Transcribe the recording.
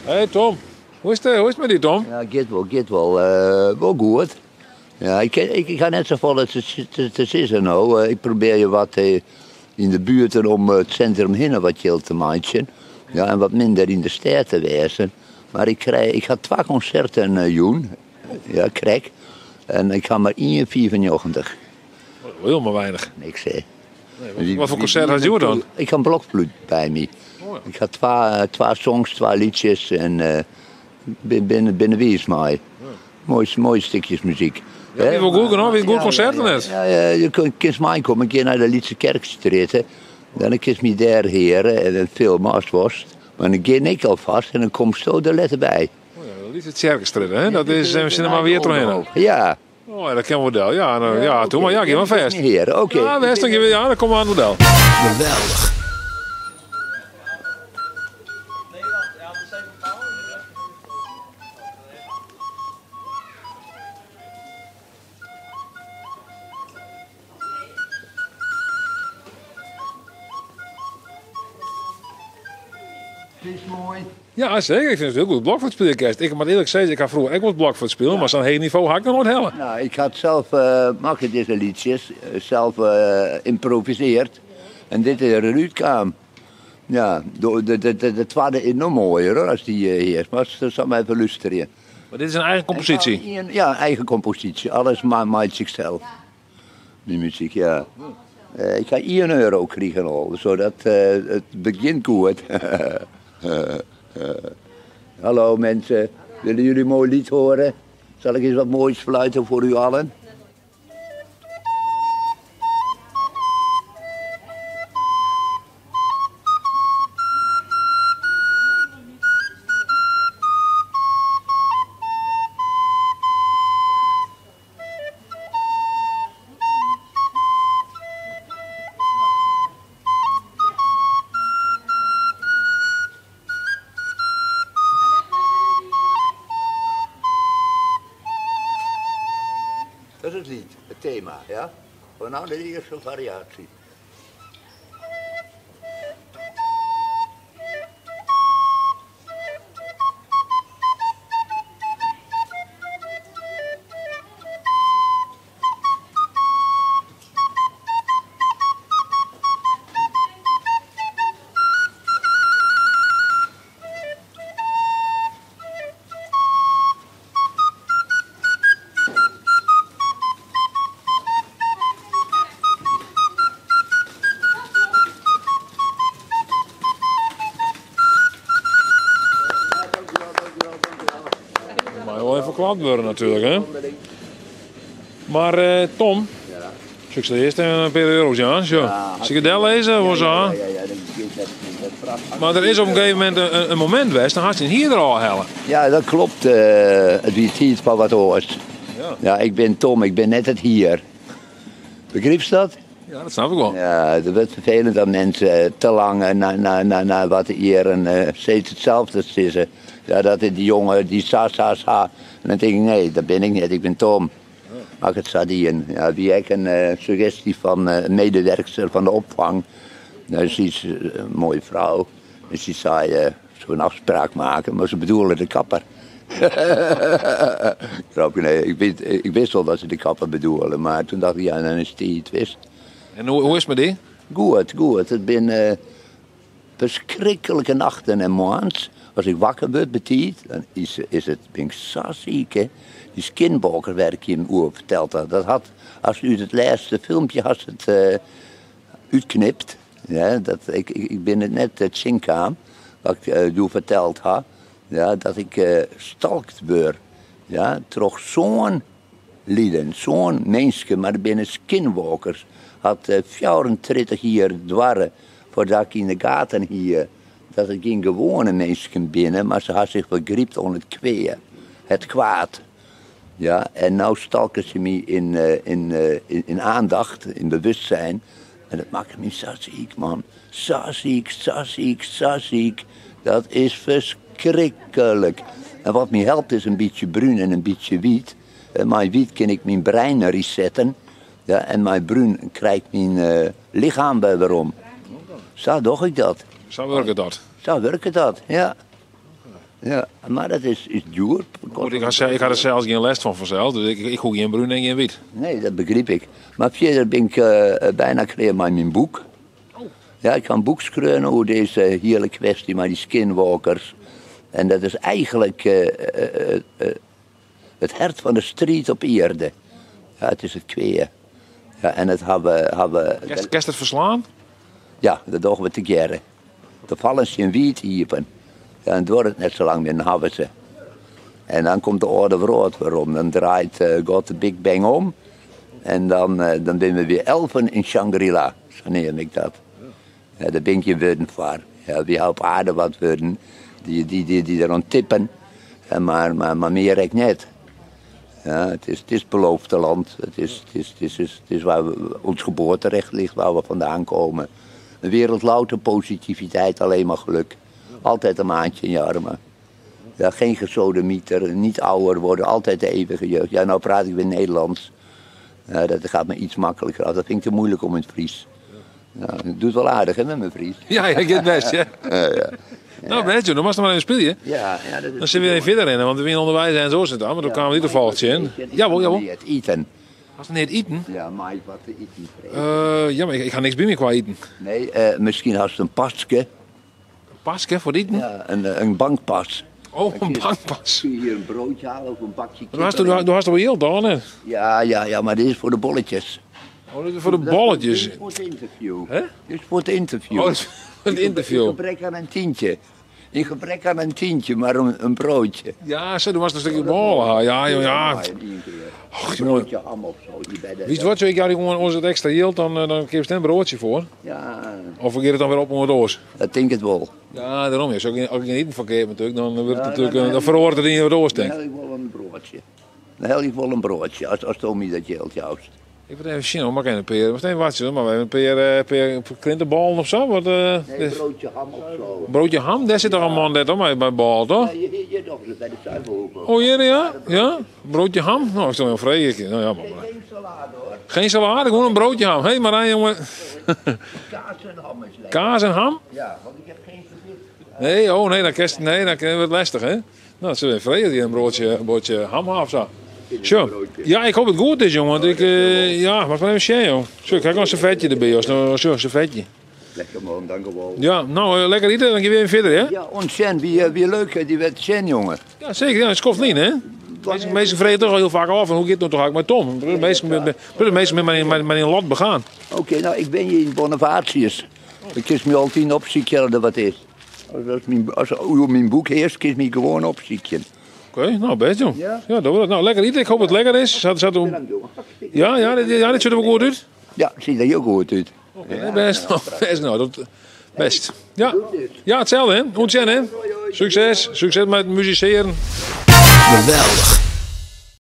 Hey Tom, hoe is it, hoe is it mei dy Tom? Ja, giet wol, giet wol. Wol goed. Ja, ik, ik, ik ha net safolle te, te, te sizzen no. Ik probearje wat yn de buerten om it sintrum hinne wat jild te meitsjen. Ja, en wat minder yn de stêd te wêzen. Mar ik krij, ik ha twa konserten jûn. Ja, krekt. En ik ha mar 1,95. Hiel mar weinich. Niks, hè. Nee, wat foar konsert hast hjoed dan? Ik ha in blokfluit by my. Oh ja. Ik ha twa songs, twa lietsjes en bin, bin, bin der wiis mei. Moai, moaie stikjes muzyk. Ja, wie wol goed genôch, wie it goed konsert of net? Ja, ja, je kinst meikomme, ik gean nei de Lytse Kerkstrjitte. Dan kinst my dêr heare en dan filme ast wolst. Mar dan gean ik alfêst en dan komsto der letter by. Oh ja, de Lytse Tsjerkestrjitte, hè? Dat is uh, mar weer trochhinne. Ja. Oh ja, dat kin wol del. Ja, no, ja, ja, maar. Ja, gean mar fêst. Hear, oké. Ja, bêst, dan gean we, ja, dan komme we oan it model. Geweldich. Is moai. Ja, seker. Ik fyn it hiel goed blokfluitspyljen kinst. Ik moat earlik sizze, ik ha froeger ek wolris blokfluit spile, mar sa'n heech nivo ha ik noch noait helle. Nou, ik had zelf, makke dizze lietsjes, zelf ymprovisearre. En dit is derút kaam. Ja, de, de, de, de twadde is noch moaier hoor, as dy hearst. Mar sil mar even lústerje. Mar dit is in eigen komposysje? Ja, eigen komposysje. Alles meitsje ik sels. Dy muzyk, ja. Ik ha 1 euro krigen al, sadat it begjint goed. Hallo mensen, willen jullie een mooi lied horen? Zal ik eens wat moois fluiten voor u allen? Dat is it liet, it tema, ja. Foar no de earste fariaasje. Dat mei wol even klapt wurde natuerlik, hè? Mar eh, Tom, sil ik se earst even in pear euro's jaan? Sjoch, sil ik it dellizze of sa? Mar der is op in gegeven momint in momint west, dan hast dyn hier der ôfhelle. Ja, dat klopt. It wie tiid foar wat oars. Ja, ik bin Tom, ik bin net it hier. Begrypst dat? Ja, dat snap ik wol. Ja, it wurdt ferfelend dat minsken te lang nei wat jierren steeds itselde sizze. Ja, dat is dy jonge dy't sa, sa, sa. En dan tink ik, nee, dat bin ik net, ik bin Tom. As ik it sa dien. Ja, wie ek in suggesty fan in medewerkster fan de opfang. Dat is iets, in moaie frou. En sy sei, soe in afspraak maken, mar se bedoelde de kapper. Grapje, nee, ik, ik wist wol dat se de kapper bedoelde, mar toen dacht ik, ja, dan is it tiid, wist. En hoe, hoe is it mei dy? Goed, goed. It binne ferskriklike nachten en moarns. As ik wakker wurd betiid, dan is, is it, bin ik sa siik, hè. Dy skinwalker wêr't ik jim oer ferteld ha, dat hat, as út it lêste filmpje hast it útknipt. Ja, dat, ik, ik bin it net tsjinkaam, wat ik doe ferteld ha. Ja, dat ik stalkt wurd, ja, troch sân lieden, sân minsken, mar dat binne skinwalkers. Hat 34 jier duorre foardat ik yn de gaten hie dat it gjin gewoane minsken binne, mar se ha sich fergrypt oan it kwea, het kwaad. Ja, en no stalke se my yn, yn, yn aandacht, yn bewustzijn. En dat makket my sa siik, man. Sa siik, sa siik, sa siik. Dat is ferskriklik. En wat my helpt is in bytsje brún en in bytsje wyt. Mei wyt kin ik myn brein resetten. Ja, en mei brún krij ik myn lichem wer werom. Sa doch ik dat. Sa wurket dat. Sa wurket dat, ja. Ja, mar dat is, is djoer. Goed, ik ha, ik ha der sels gjin lêst fan fansels, dus ik, ik hoech gjin brún en gjin wyt. Nee, dat begryp ik. Mar fierder bin ik uh, bijna klear mei myn boek. Oh. Ja, ik ha in boek skreaun oer dizze hiele kwestje mei dy skinwalkers. En dat is eigenlik uh, uh, it hert fan de striid op ierde. Ja, it is it kwea. Ja, en it hawwe, hawwe. Kinst it ferslaan? Ja, dat dogge we tegearre. De fallen syn wiid iepen. Ja, en duorret it net sa lang mear, dan hawwe se. En dan komt de âlde wrâld werom. Dan draait eh, God de Big Bang om. En dan, eh, dan binne we weer elfen in Shangri-La. Sa neam ik dat. Ja, dêr bin gjin wurden foar. Ja, wy ha op aarde wat wurden dy't dy, dy, dy deroan tippen. Mar, mar, mar mear ek net. Ja, it is, it is beloofde land. It is, it is, it is, it is waar we, ons geboorterecht ligt, waar we vandaan komen. Een wereld louter positiviteit, alleen maar geluk. Altijd een maandje in je armen. Ja, geen gesodemieter, niet ouder worden, altijd de eeuwige jeugd. Ja, nou praat ik weer Nederlands. Ja, dat gaat me iets makkelijker af. Dat vind ik te moeilijk om in het Fries. Ja, het doet wel aardig hè, met mijn Fries. Ja, ik het best, ja. Ja, ja. Nou, weet je, dan was er maar even spelen. Ja, ja, dat is Dan zitten we even verder rennen, want we zijn onderwijs en zo zitten, maar dan kwamen we niet toevallig in. Jawel, jawel. Het eten. Als het niet eten? Ja, maar ik wat te eten. Uh, ja, maar ik, ik ga niks bij me qua eten. Nee, uh, misschien had ze een paske. Een paske voor het eten? Ja, een, een bankpas. Oh, een bankpas. Kun je hier een broodje halen of een bakje Du hast, du, du hast toch heel dan, hè? Ja, ja, ja, maar dit is voor de bolletjes. Oh, dit is voor de bolletjes. Dit is voor het interview. Hè? Dit is voor het interview. Oh, dit is voor het interview. In gebrek aan een tientje. In gebrek aan een tientje, maar een, een broodje. Ja, zo, du was een stukje bollen. Ja, joh, ja. Och, een broodje ham of zo. Die bij de, Weet je wat, ik jou gewoon ons het extra yield, dan, eh, dan geef je een broodje voor. Ja. Of we het dan weer op onder doos. Dat denk ik wel. Ja, daarom. Als ik, als ik niet verkeerd natuurlijk, dan wordt het natuurlijk, dan, dan verhoort het in je doos, denk ik. Dan heb ik wel een broodje. Dan heb ik wel een broodje, als, als Tommy dat geld juist. Ik moet even zien, hoor. Maar geen peer. Wat even wat, maar we hebben een peer, peer krintenballen of zo. Wat, uh, nee, broodje ham of zo. Broodje ham, daar zit toch een man net hoor, bij, bij bal, toch? Ja, hier, hier nog bij de zuivelhoek. Oh, hier ja? Ja? Broodje ham? Nou, ik stel heel vrij. Nou, ja, maar, geen salade hoor. Geen salade, gewoon een broodje ham. Hé, hey, Marijn, jongen. Kaas en ham is lekker. Kaas en ham? Ja, want ik heb geen gebit. Nee, oh nee, dan kerst, nee, dan wordt het lastig, hè? Nou, dat is vrij die een broodje, een broodje ham of zo. Zo. Ja, ik hoop het goed is, jongen. Want ik, uh, ja, maar even zien, joh. Zo, ik krijg een servetje erbij, joh. Zo, zo, servetje. Lekker man, dank u wel. Ja, nou, uh, lekker eten, dan gaan we weer verder, hè? Ja, ontzettend. Wie, wie leuk, die werd Sjen, jongen. Ja, zeker. Ja, het kost niet, hè? Meestal, meestal vreten toch al heel vaak af. En hoe gaat het nou toch eigenlijk met Tom? De meesten met, meestal met mijn, mijn, mijn lot begaan. Oké, okay, nou, ik ben hier in Bonifatius. Ik kies me altijd opzieken dat wat is. Als, als, mijn, als u mijn boek heerst, kies me gewoon opzieken. Oké, okay, nou best joh. Ja? Ja, dat wordt het. Nou, lekker eten. Ik hoop dat het lekker is. Zat, zat om... Ja, ja, dit, ja, dit ziet er wel goed uit. Ja, ziet er heel goed uit. Oké, okay, best. Ja, best nou, dat, best. Ja, ja hetzelfde hè. Ontzettend hè. Succes. Succes met musiceren. Geweldig.